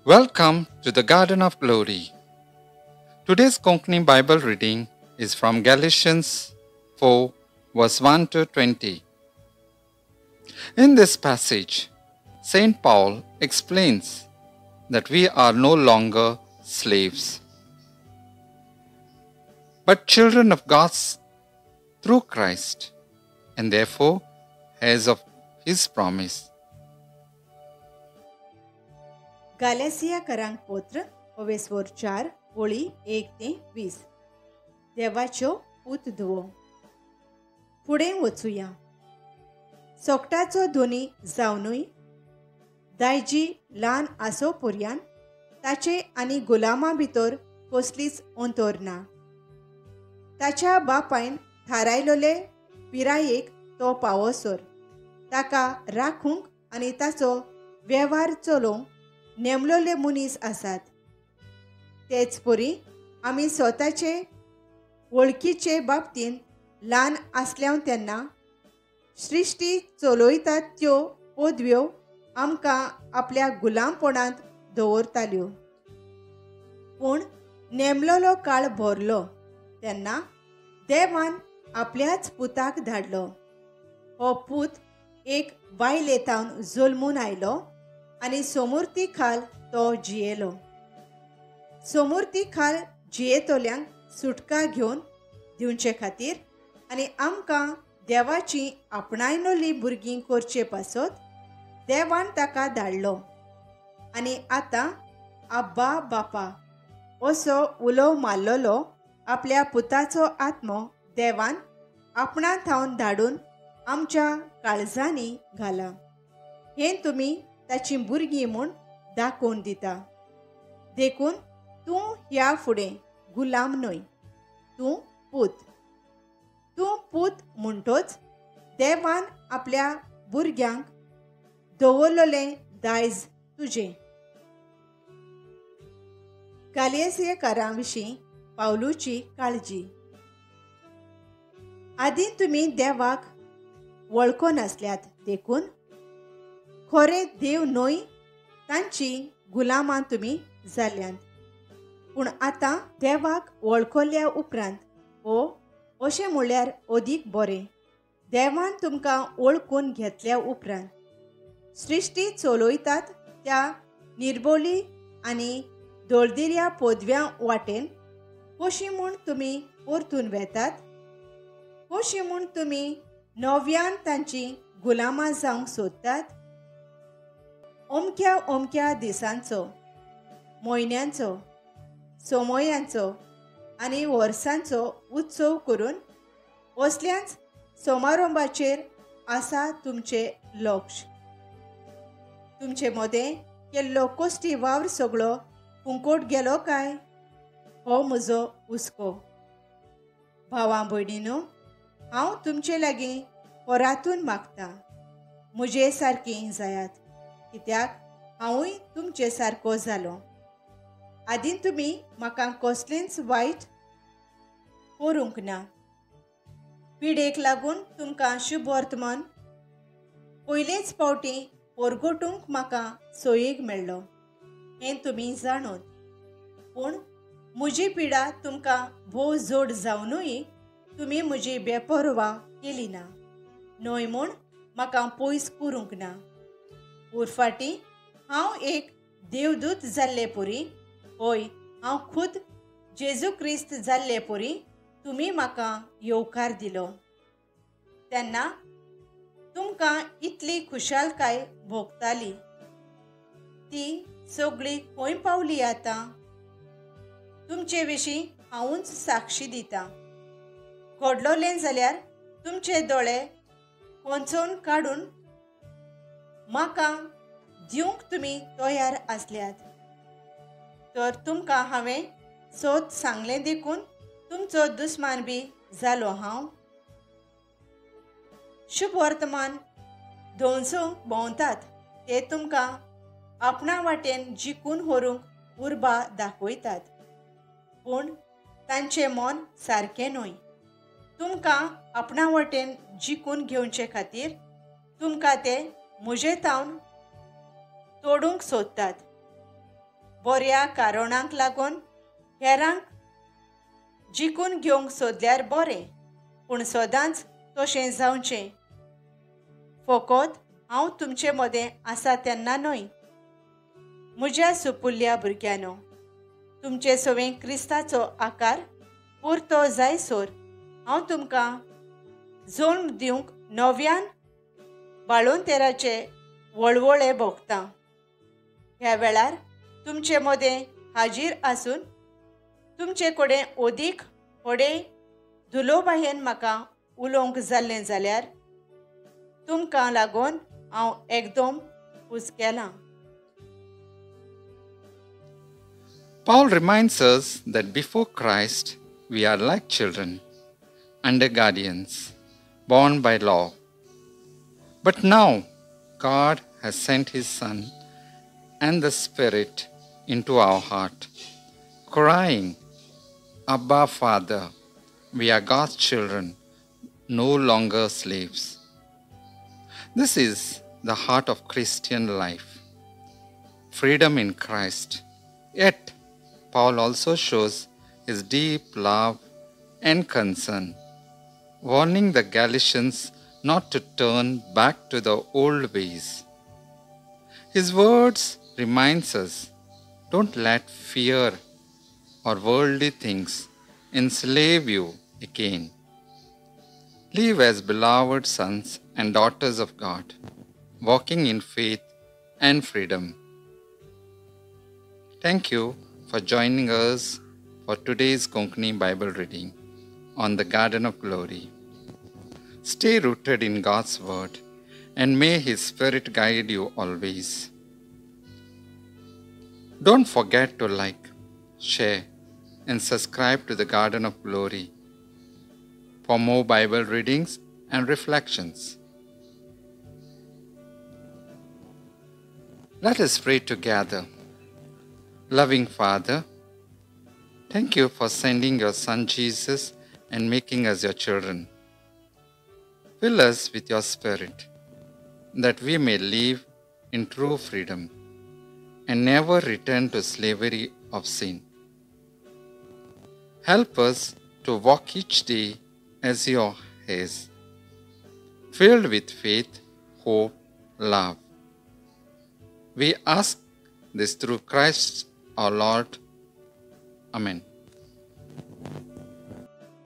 Welcome to the Garden of Glory. Today's Konkani Bible reading is from Galatians 4 verse 1 to 20. In this passage, St. Paul explains that we are no longer slaves, but children of God through Christ, and therefore heirs of His promise. गालेसियाकरांक पत्र ओवेसवर 4 ओळी 1 ते 20. देवाच्यो पूत धुवो. फुडें वचुया. सोकटाचो ध्वनी जावनूय दायजी ल्हान आसो पर्यान ताचे आनी गुलामा भितर कसलीच अंतर ना. ताच्या बापायन थारायलोले पिरायेक तो पावोसर ताका राखूंक आनी ताचो वेव्हार चलोवंक नेमलोले मनीस आसात. तेच परी आमी स्वताचे वळखीचे बाबतींत ल्हान आसल्याव तेन्ना सृश्टी चलयतात त्यो पदव्यो आमकां आपल्या गुलामपणांत दवरताल्यो. पूण नेमलोलो काळ भरलो तेन्ना देवान आपल्याच पुताक धाडलो. हो पूत एक बायलेतावन जल्मून आयलो आनी सोमुर्ती खाल तो जियेलो. सोमुर्ती खाल जियेतल्यांक सुटका घेवन दिवचे खातीर आनी आमकां देवाची आपणायनोली भुरगीं करचे पासत देवान ताका धाडलो. आनी आतां आब्बा बापा असो उलो मारलेलो आपल्या पुताचो आत्मो देवान आपणा थावन धाडून आमच्या काळजांनी घाला. हें तुमी ताची भुरगीं म्हूण दाखोवन दिता. देखून तूं ह्या फुडें गुलाम न्हय, तूं पूत. तूं पूत म्हणटोच देवान आपल्या भुरग्यांक दवरलेलें दायज तुजें. गालियेकारां विशीं पावलूची काळजी. आदीं तुमी देवाक वळखनासल्यात देखून खरे देव न्हय तांची गुलामां तुमी जाल्यांत. पूण आतां देवाक वळखल्या उपरांत हो अशें म्हणल्यार अदीक बरें, देवान तुमकां वळखून घेतल्या उपरांत सृश्टी चलयतात त्या निर्बोली आनी दळदिऱ्या पदव्यां वाटेन कशी म्हूण तुमी परतून वेतात, कशी म्हूण तुमी नव्यान तांची गुलामां जावंक सोदतात. अमक्या अमक्या दिसांचो, म्हयन्यांचो, समयांचो आनी वर्सांचो उत्सव करून असल्याच समारंभाचेर आसा तुमचें लक्ष. तुमचे मदें केल्लो कश्टी वावर सगळो फुंकोट गेलो काय हो म्हजो हुस्को. भावां भयणीनो, हांव तुमचे लागीं परातून मागता, म्हजे सारकीं जायात, कित्याक हांवूय तुमचे सारको जालो. आदीं तुमी म्हाका कसलेंच वायट करूंक ना. पिडेक लागून तुमकां शुभवर्तमान पयलेच फावटी परगटूंक म्हाका सोयीक मेळ्ळो हें तुमी जाणून. पूण म्हजी पिडा तुमकां भोव जोड जावनूय तुमी म्हजी बेपर्वा केली ना, न्हय म्हूण म्हाका पयस करूंक ना. उरफाटी हांव एक देवदूत जाल्ले परी, हय हांव खुद जेजू क्रिस्त जाल्ले परी तुमी म्हाका येवकार दिलो. तेन्ना तुमकां इतली खुशालकाय भोगताली ती सगळी खंय पावली आतां? तुमचे विशीं हांवूच साक्षी दितां. घडलोलें जाल्यार तुमचे दोळे कोंचोवन काडून म्हाका दिवंक तुमी तयार आसल्यात. तर तुमकां हांवें सोद सांगलें देखून तुमचो दुस्मान बी जालो हांव. शुभवर्तमान धोंसूंक भोंवतात ते तुमकां आपणा वाटेन जिखून व्हरूंक उर्बा दाखयतात, पूण तांचें मन सारकें न्हय. तुमकां आपणा वाटेन जिखून घेवचे खातीर तुमकां ते म्हजे तावन तोडूंक सोदतात. बऱ्या कारणांक लागून हेरांक जिखून घेवंक सोदल्यार बरें, पूण सदांच तशें जावचें फकत हांव तुमचे मदें आसा तेन्ना न्हय. म्हज्या सुपुल्ल्या भुरग्यांनो, तुमचे सवें क्रिस्ताचो आकार पुरतो जायसर हांव तुमकां जल्म दिवंक नव्यान बाळंतेराचे वळवळे भोगतां. ह्या वेळार तुमचे मदें हाजीर आसून तुमचे कडेन अदीक फुडें दुलोबायेन म्हाका उलोवंक जाल्लें जाल्यार तुमकां लागून हांव एकदम हुस्केलां. Paul reminds us that before Christ we are like children under guardians, born by law. But now God has sent His Son and the Spirit into our heart, crying, Abba, Father. We are God's children, no longer slaves. This is the heart of Christian life, freedom in Christ. Yet, Paul also shows his deep love and concern, warning the Galatians not to turn back to the old ways. His words reminds us, don't let fear or worldly things enslave you again. Live as beloved sons and daughters of God, walking in faith and freedom. Thank you for joining us for today's Konkani Bible reading on the Garden of Glory. Stay rooted in God's Word and may His Spirit guide you always. Don't forget to like, share, and subscribe to the Garden of Glory for more Bible readings and reflections. Let us pray together. Loving Father, thank you for sending your Son Jesus and making us your children. Fill us with your Spirit, that we may live in true freedom and never return to slavery of sin. Help us to walk each day as your heirs, filled with faith, hope, love. We ask this through Christ our Lord. Amen.